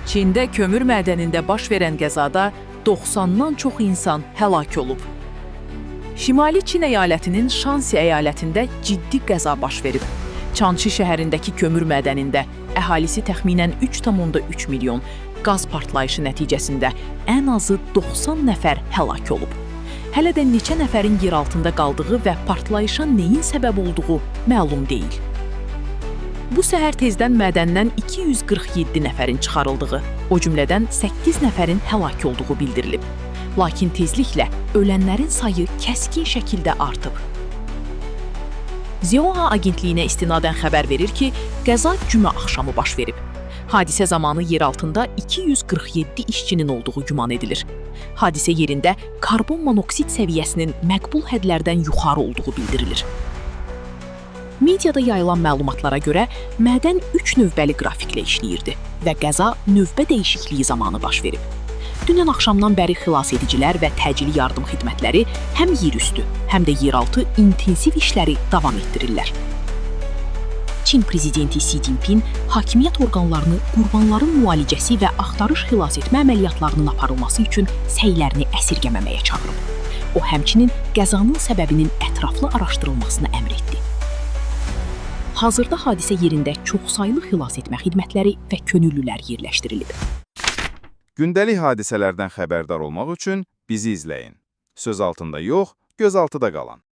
Çində kömür mədənində baş verən qəzada 90-dan çox insan həlak olub. Şimali Çin əyalətinin Şansi əyalətində ciddi qəza baş verib. Çançi şəhərindəki kömür mədənində əhalisi təxminən 3,3 milyon qaz partlayışı nəticəsində ən azı 90 nəfər həlak olub. Hələ də neçə nəfərin yeraltında qaldığı və partlayışa nəyin səbəb olduğu məlum deyil. Bu səhər tezdən mədəndən 247 nəfərin çıxarıldığı, o cümlədən 8 nəfərin həlak olduğu bildirilib. Lakin tezliklə ölənlərin sayı kəskin şəkildə artıb. Xinhua agentliyinə istinadən xəbər verir ki, qəza cümə axşamı baş verib. Hadisə zamanı yeraltında 247 işçinin olduğu güman edilir. Hadisə yerində karbon monoksid səviyyəsinin məqbul hədlərdən yuxarı olduğu bildirilir. Mediada yayılan məlumatlara görə mədən 3 növbəli qrafiklə işləyirdi və qəza növbə dəyişikliyi zamanı baş verib. Dünən axşamdan bəri xilasedicilər və təcili yardım xidmətləri həm yerüstü, həm də yeraltı intensiv işləri davam etdirirlər. Çin prezidenti Si Cinpin hakimiyyət orqanlarını qurbanların müalicəsi və axtarış xilas etmə əməliyyatlarının aparılması üçün səylərini əsirgəməməyə çağırıb. O həmçinin qəzanın səbəbinin ətraflı araşdırılmasını əmr etdi. Hazırda hadisə yerində çoxsaylı xilas etmə xidmətləri və könüllülər yerləşdirilib. Gündəlik hadisələrdən xəbərdar olmaq üçün bizi izləyin. Söz altında yox, göz altıda qalın.